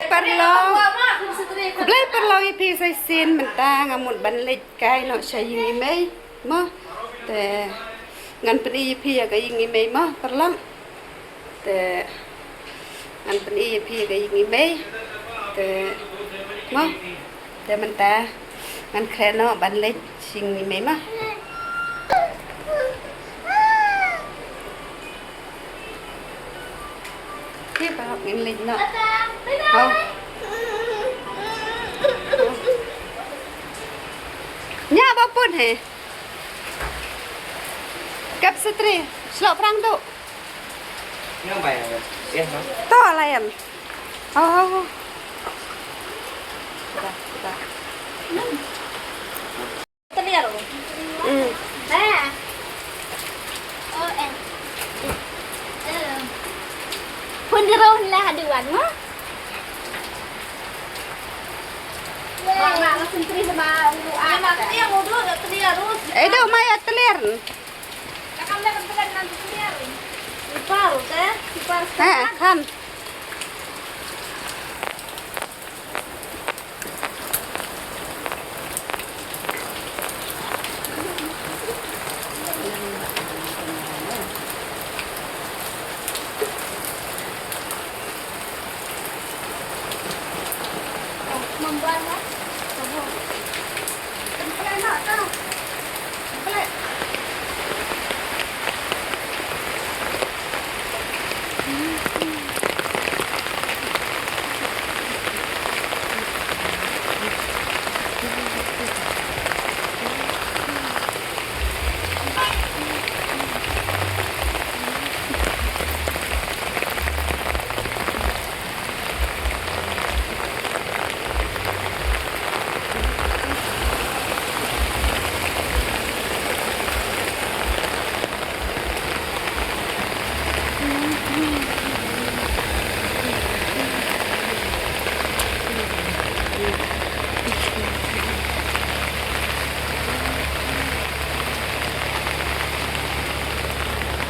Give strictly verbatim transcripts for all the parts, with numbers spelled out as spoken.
Paralok. Khublei paralok ïa phi sa shisien mynta nga mut ban leit kai noh sha ïing i mei mo. Te ngan pyni ïa phi ïa ka ïing i mei mo paralok. Te ngan pyni ïa phi ïa ka ïing i mei. Te mo. Te mynta ngan khreh noh ban leit sha ïing i mei mo. Phi ba hap ngin leit noh. Hau. Nya ba pun he. Kap setri, slok prang tu. Nya ba ya. Ya, no. To layan. Oh. Dah, dah. Teliar. Hmm. Ba. Oh, eh. Eh. Pun di roh lah aduan mo. Ba, ba, sentri sama ulu ah. Yang udah teliar terus. Eh, dah maya teliar. Takam dah kebetulan nanti teliar. Ipar, eh? Ipar. Eh, kan.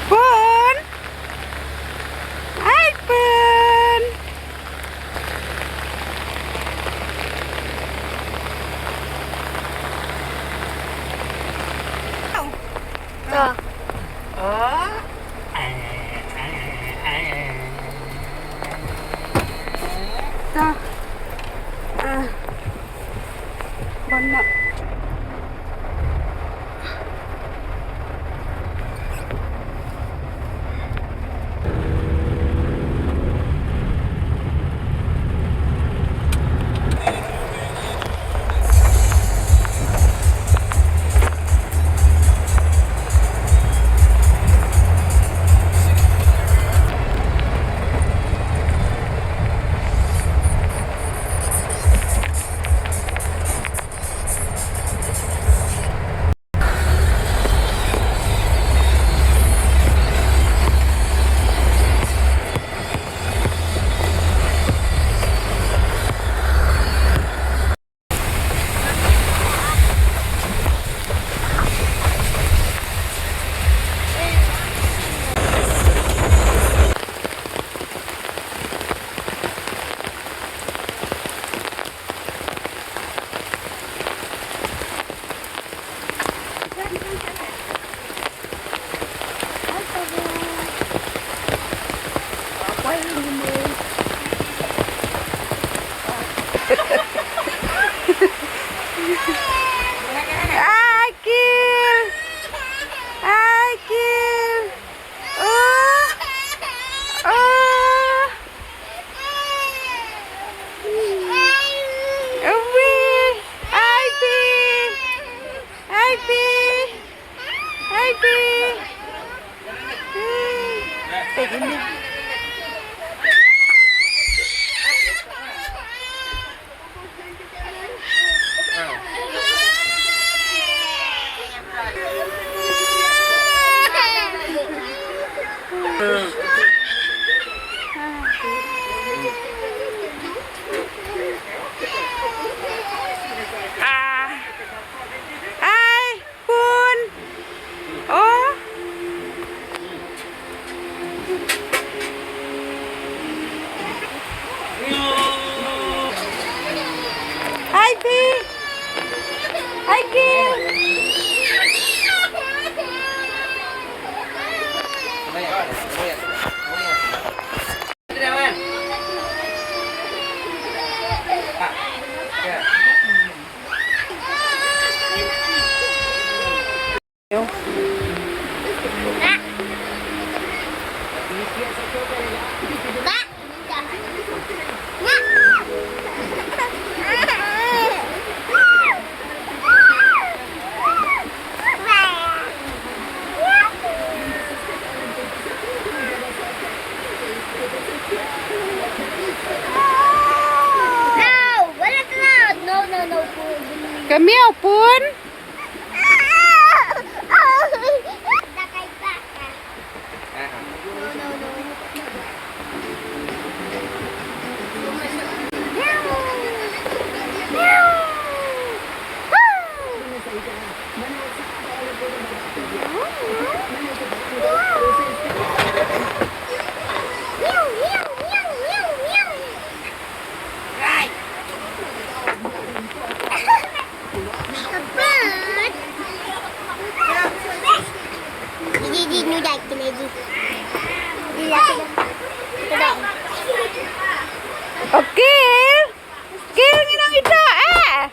Pun. Ai pun. To. To. Ah. Bon noh. Akil. Akil. Oh. Oh. Ui. Ivy. Ivy. Ivy. Come here, Pun. Okay. Kil ngi nang ito eh.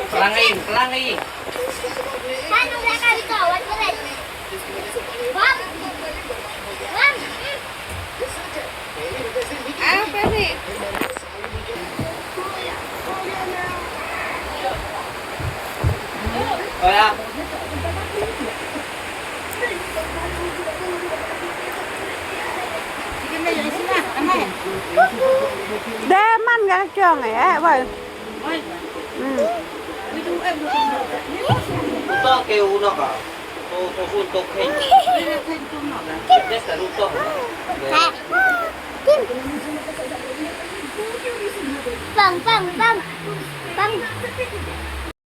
Pelang ai, pelang ai. Apa ni? Oh ya. Dei man ka jong eh, wai. Hmm. To ke uno ka. To to un to ke. Des ka ruto. Bang, bang, bang. Bang.